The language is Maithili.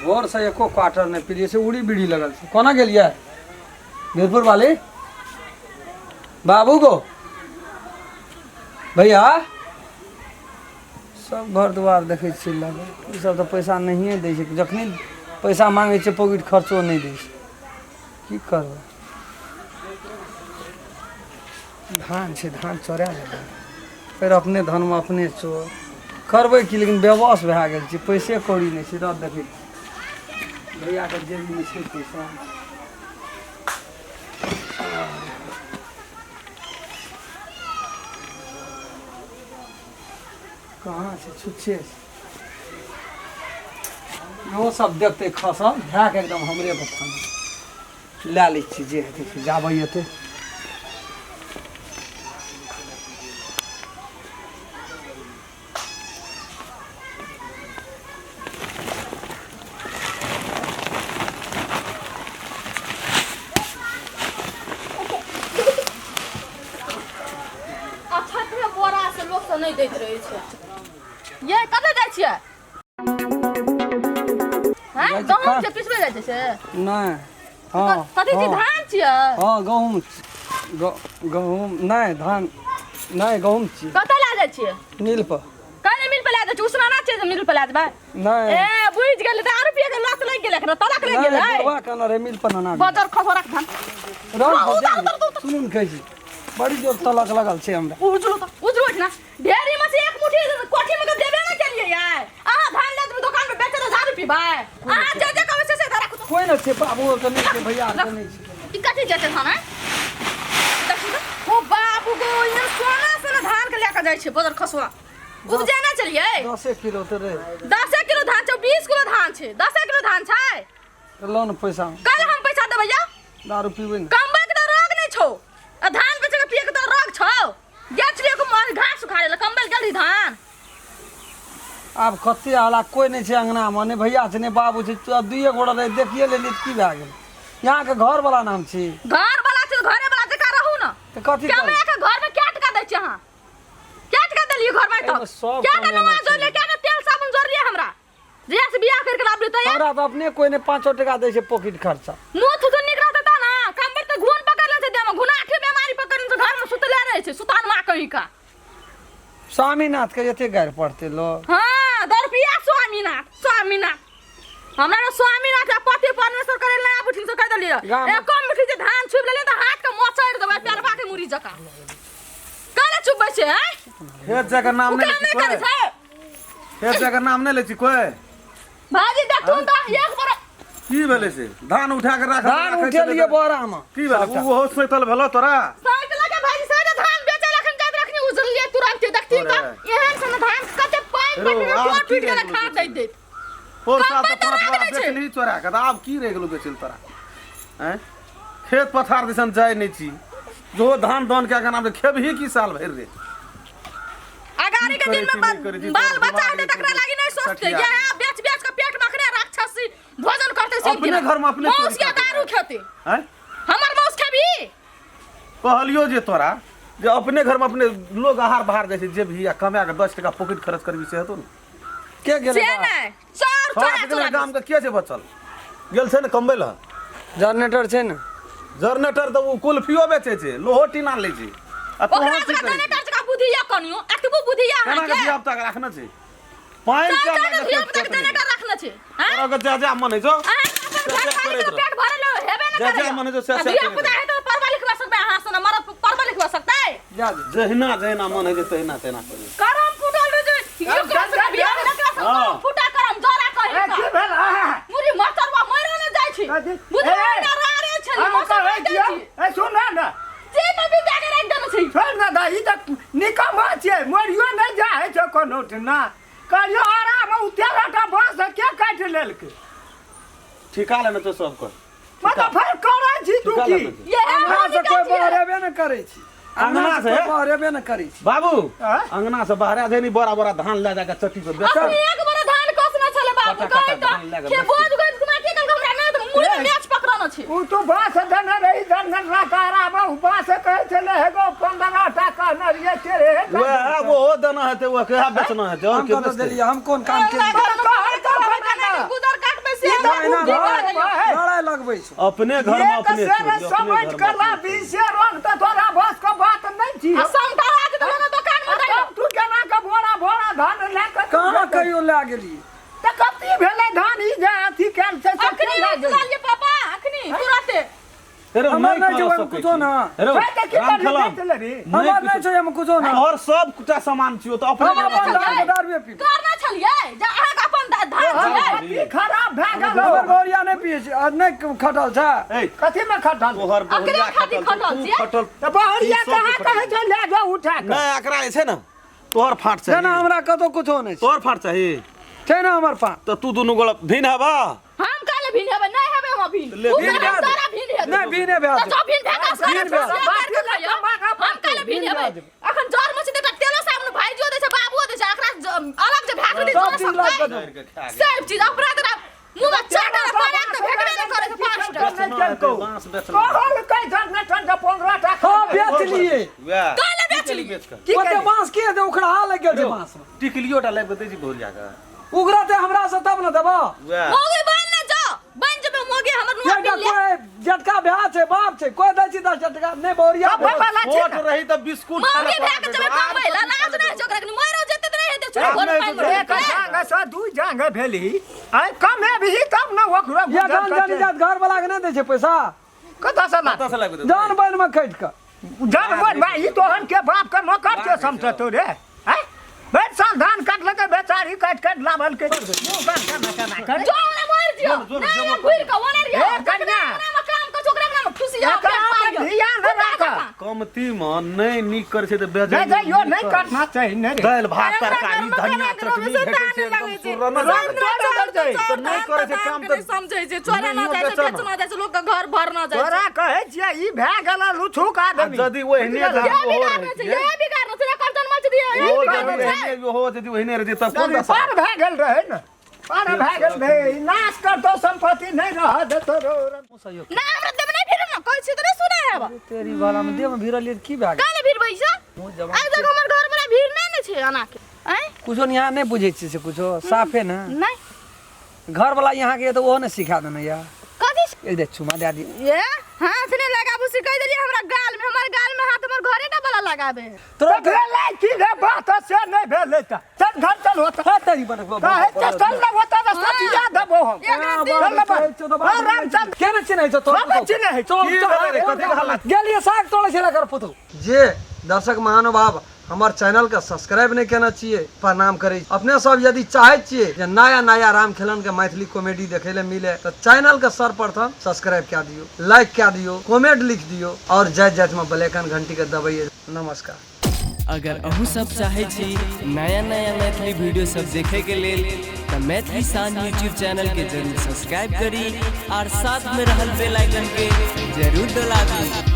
भोरसँ एको क्वार्टर नहि पीलियै से उड़ी बीड़ी लगल छै। कोना गेलियै वीरपुर वाली बाबू गो भैया? सब घर दुआर देखै छियै लगल, ई सब तऽ पैसा नहिए दै छै। जखनी पैसा मांगै छियै पॉकेट खर्चो नहि दै छै। की करबै? धान छै, धान चोरा लेबै, फेर अपने धनमे अपने चोर करबै की? लेकिन बेबस भए गेल छी, पैसे कौड़ी नहि छै। रह देखै छी भैयाके जेबीमे छै पैसा। कहाँ छै? छुच्छे छै। इहो सब देखतै खसल भए कऽ एकदम हमरे पर खाना लए लै छियै। जे हेतै से जाबै एतै। अच्छा के बोरा से लोक सब नहि दैत रहै छै। ये कतऽ जाइ छियै? हैं? जाइ छी गहूम खा- छै पिसबै जाइ छै से? नहि, हँ। कथी छी? हँ। धान छियै? हँ, गहूम गहूम नहि, धान नहि, गहूम छियै। कतऽ लए जाइ छियै? मिल पर। कने मिल पर लए जाइ छियै? उसनाना छियै जे मिल पर लए जेबै? नहि। ए, बुझि गेलै, दारू पिए के लत लागि गेलै एकरा, तलक लागि नहि। गेलै। बुढ़वा कहने रहै मिल पर नना। बजर खसोरा के धान रह, सुनू ने, कहै छी बड़ी जोर तलक लगल छै हमरा। उजलो तऽ उजलो ना ढेरी में से एक मुट्ठी कोठी में के देबे ना केलिए यार। अहाँ धान ले जेबै दुकान पे बेचे, तऽ दारू पीबै अहाँ? जे जे कहबै से से राखू तऽ। कोइ नहि छै, बाबू के नहि छै, भैया के नहि छै। ई कथी जेतै धान? है देखी तऽ, ओ बाबू गो, एहन सोना सोना धान के लए के जाइ छै बजर खसुआ। उपजे ना चलिए। 10 किलो तऽ रहै। 10 किलो धान छै? 20 किलो धान छै, 10 किलो धान छै। तऽ लऽ ने पैसा। कल हम पैसा देबै या। दारू पीबै ने। कमबै के तऽ रोग नहि छौ आ धान बेचे के पिए के तऽ रोग छौ। गेल छलियै को मार घास उखाड़े ला, कमबै गेल रही धान। आब कते हला, कोइ नहि छै अंगनामे, नहि भैया छै नहि बाबू छै। तू आब दुइए गोड़ा रहै, देखिए लेलियै तऽ की भए गेल? यहाँके घरवला नाम छी। घर वाला छै, घरे वाला जकाँ रहू ने। तऽ कथी कमे के घर में क्या टका दै छी अहाँ? क्या टका देलियै घर में? एहिमे तक सब क्या टका कमेने नमाज छै। जोड़लियै? क्या तेल साबुन जोड़लियै हमरा जहिया से बियाह करके लाबलियै तऽ? हमरा तऽ अपने कोइ नहि 5 टका दै छै पॉकेट खर्चा। मुँह थुथु नीक रहतै तऽ ने। कमबर तऽ घुन पकड़ ले छै, देह में घुनाठी बीमारी पकड़ ले छै, घर में सुतले रहै छै सुतान माँ कहीं का। स्वामीनाथ के एते गारि पड़तै लोग? हाँ, दरपिया स्वामीनाथ स्वामीनाथ। हमरा ने स्वामीनाथ आ पति परमेश्वर करे ले आबू, ठीक से कह देलियै। गाम- एको मुट्ठी जे धान छुबि लेलियै तऽ हाथ के मोचड़ि देबै पेरबा के मुड़ी जकाँ। काहे चुपबै छै हैं? खेत जाके नाम ओ नहि काम लै छी नहि करै कोइ। छै। खेत जाके नाम नहि लै छी कोइ। भाजी देखथुन तऽ एक बड़ा की भेलै से? धान उठा के राख। धान उठेलियै बोरामे। की भेलै? ओहो सैतल भेलो तोरा? साइकिल के भाजी से धान बेचै लखन जाइत रखनी, उजरलियै तुरंते। देखथिन तऽ अरे। एहन सन धान कते पानि रो, पटि आब गेल, की टूटि गेलै रहि गेलौ खाद दैत दैत। पोर साल कम्बै तऽ तऽ 5 राख बोरा दै छै। बेचलही चोरा के, तऽ आब की रहि गेलौ बेचल तोरा? आँय, खेत पथार दिसन जाइ नहि छी। जो धान धान के नाम खेबही की साल भरि रे? अगाड़ी के करै दिन छी, में नहि करै छी, बाल तोहर बच्चा दिमाग हेतै नहि तकरा छै, लागी नहि सोचतै। सठिया। यह बेच बेच के पेट में अखने राक्षसी भोजन करतै सब अपने दिना। घरमे अपने मौस चोरी के करतै। दारू खेतै। आँय? हमर मौस खेबही? कहलियो जे तोरा जे अपने घरमे अपने लोग आहार बाहर जाइ छै, जे भी आ कमा के 10 टका पॉकेट खर्च करबी से हेतौ ने? के गेलै से बाहर? नहि चार छोड़ा चोरा गेलै। चोरा। गाम के के छै बचल? गेल छै ने कमबै लए। जनरेटर छै ने। जनरेटर तऽ ओ कुल्फियो बेचै छै, लोहो टीना लै छै आ तोहूँ ओकरा की सबके करै छी? जनरेटर जकाँ बुद्धि यऽ कनियो? एतबो बुद्धि यऽ केना के अहाँके? धिया पुता के राखने छै पानि चार के चार लए धिया के पुता के खेत नहि। जनरेटर रखने छै हैं? तोरा के जा जा मन होइ छौ अहाँ अपन से घर से खाली करैत के रह। पेट भरल हेबे ने जा करैया। जा मन होइ छौ से आ से धिया करैत पुता रह। हेतै तऽ पढ़बा लिखबा सकबै अहाँ सन मरद पढ़बा लिखबा सकतै? जा दे। जहिना जहिना मन होइ छै तहिना तहिना करै। करम फूटल रहे जे एकरा से बियाह भेल, एकरा से हाँ। करम फूटा करम जरा कहि ए, की भेल? आहा, मुरी मचरवा मरो ने जाइ छी। कथी? बुझबै ए, ने रारे छै हम मौसम कहै नहि छियौ, जाइ छी। ए, सुन ने ने। जे में भी जाके राखि देने छी। छोड़ ने दही, ई तऽ निकम्मा छियै, मरियो नहि जाइ छै कोनो ठिना। कहियो आराम उ 13 टा बाँस के काटि लेलकै? ठिका लेने छौ सबके। मतलब फेर करै छी तू ठिका की? लेने छौ। ये अंगना से कोइ बहरेबे ने करै छी। अंगना से? कोइ बहरेबे ने करै छी। बाबू। आँय? अंगना से बाहर जाय नी, बोरा बोरा धान लए जाके चट्टी पर बेच। अपने एक बड़ा धान कसने छले बाबू। कटा कटा कहि धान लए तऽ कऽ के बेच। बोझ गोइल कुमार के कहलकै हमरा नहि तऽ मुड़ी में मैच पकड़ाना छै। उ तू बाँस देने रही जनगणना कराबऽ, उ बाँस कहै छलै हेगो 15 टा कहने रहियै तेरे। वएह ओहो देना हेतै, ओह कहे बेचना हेतै और हम के कतऽ बेचतै? देलियै? हम कोन काम केलियै? कहै तऽ गुजर काटबै से। है। लड़ाई लगबै छै। अपने घर में एक अपने सेर चोरी, अपने समझ घर में कर ला अपने चोरी। 20 रोग तऽ तोरा बस के बात नहीं छी। आ समटारा के देलहुँ ने दोकान में दैला। तब तू केना के बोरा बोरा धान लए के तू कहाँ बेचै? कहियो लए गेलियै? तऽ कत्ती भेलै धान ई जे अथी कयल छै से अखनी के लए गेलै? निकलियै पापा, अखनी तुरते। हेरो, हमर नहि नहि छै कऽ ओहिमे सकै कुछो छी। ना। हेरो, छै तऽ की राम करली खेलाम, बेच लेबही? नहि हमर नहि कुछो। छै ओहिमे कुछो ना। तोहर सबटा सामान छियौ तऽ अपने हम अपन बेचल। धान के दारुए पीबै। करना छलियै जे अहाँके अपन धान छियै। अथी खराब भए गेल। हमर बहुरिया नहि पियै छै आ नहि खटल छै। ए, कथी में खटल? तोहर अकरे बहुरिया खातिर खटल छौ, खटल तू छियै। खटल। तऽ बहुरिया ई सब कहाँ खटल। कहै छै लए जाउ उठा कऽ? नहि, एकरा जे छै ने तोहर फाट जेना चाही। हमरा कतौ कुछो नहि छै। तोहर फाट चाही। छै ने हमर फाट। तऽ तू दुनू गोला भिन हेबा। हम काल्हि भिन हेबै, नहि हेबै हम भिन। ले, उ भिन करब, भए तोरा भिन हेतै। नहि, भिने भए तऽ जेतै। जो भिन भए कऽ भिन सारा भए फुसिया काटि कऽ खाइयौ। हम काल्हि भिन हेबै। अखन जर में छै तऽ एकटा तेलो साबुन भाइजियो दै छै, बाबुओ दै छै, एकरा अलग जे भए कऽ सब जर चीज लऽ कऽ सकतै। दो। सब चीज अपना तोरा मुँह में चाटा पानी तऽ भेटबे नहि करै छै 5 टा। बाँस बेचना। कहल कै जर ने ठंड 15 टा। हँ, बेच लिए। वएह। काल्हि बेच लिए। बेच कऽ। की ओते करी? बाँस के दे उखड़हा लागि गेल छै बाँस में। टिकलियो टा लाबि कऽ दै छी बहुरिया के। उगरते हमरा से तब ने देबो। वएह। मौगी बन ने जो, बन जेबै मौगी हमर नुआ एकटा पी ले। कोई जेटका भए छै, बाप छै, कोई दै छी 10 टका नहि बहुरिया। सब वाला छै छोट ने। रही तऽ बिस्कुट खाय मौगी लए भए के जेबै आब कमबै ला, लाज नहि होइ छै ओकरा, मरो जेतै तऽ नहि हेतै छोड़ आब घर नहि पानि हेतै। एक जांग से दू जांग भेली आइ कमे भी तब ने ओकरो ये गुजर जान जानी कटे। जात घर वाला के नहि दै छै पैसा। कतऽ से लात? कतऽ से लाबि कऽ देतौ? जान बन में खटि कऽ। जानवर भाई ई तोहन के बाप के नौकर के समझतो रे हैं? भरि साल धान काटलकै बेचारी काटि काटि लावल के मुँह बंद केना केना करे। जो ओने मर जियो। जो, जो, नहीं जो, घुरि के ओने रहियो। ए, कन्या। ओकरा में काम कर, ओकरा में फुसी जाओ। एकरा पर ध्यान राख। कमती मे नहि नीक करै छै तऽ बेजै। बेजैयो नहि करना चाही ने रे। दालि भात अरे, तरकारी हमरा धनिया घरमे चटनी से भेटै छै ताने एकदम लगै छै। सुरना रंग तोड़ि दै छै। तऽ नहि करै छै काम तऽ नहि समझै छै, चोरा ना नहियो जाइ छै, बेचऽ बेचना जाइ छै, लोक के घर भर ना जाइ छै। तोरा कहै छियै ई भए गेल लुछुक आदमी। यदि ओहने बुझि गेलह? ये ओहो बिगाड़ने छै, रहितियै। ये बिगाड़ने छै, एकर जन्मल छै, ये ओहो बिगाड़ने यदि छै। ओहने ओहो यदि ओहने रहितियै तब कोन दशा? पार भए गेल रहै ने, पार भए गेल रहै। ई नाश करतौ संपत्ति नहि रह देतौ रौ। ना हमरा देब नहि भिड़ब ना, कहै छी तऽ नहि सुनै हेब। तेरी वाला में देह में भिड़ल की भए गेल? काहे भिड़बै छै? मुँह जवान। आइ तक हमर घर वाला भीड़ नहि ने छै एना के। आँय? कुछो यहाँ नहि बुझै छियै से कुछो साफे ने। नहि। घर वाला यहाँ के तऽ ओहो ने सिखा देने या। कथी? एक दे चुमा दे दी। ये हाथ नहि लगाबू से कहि देलियै हमरा गाल में, हमर गाल में हाथ हमर घरे टा वाला लगाबे। तोरा तऽ भेलै की रे बात से नहि भेलै तऽ चल घर चल होता। हाँ तेरी बन। कहै छै चल ने होता तऽ सटिया देबो हम। एकरा दिन चल ने बा। हाँ, राम चल। केना चिन्है छौ तोरा? सब चिन्है छै। की भेलै रे? कथी के हल्ला? गेलियै साग तोड़ै छलै एकर पुतहु। जे दर्शक महानुभाव हमर चैनल के सब्सक्राइब नहि केने छियै, प्रणाम करै छी। अपने सब यदि चाहै छियै जे नया नया राम खेलन के मैथिली कॉमेडी देखै लए मिले तऽ चैनल के सर्वप्रथम सब्सक्राइब कए दियौ, लाइक कए दियौ, कमेंट लिख दियौ और जाइत जाइत में बेल आइकन घंटी के दबैयै। नमस्कार। अगर अहूँ सब चाहै छी नया नया मैथिली वीडियो सब देखे के लेल तऽ मैथिली शान यूट्यूब चैनल के जरूर सब्सक्राइब करी और साथ में रहल बेल आइकन के जरूर दबा दी।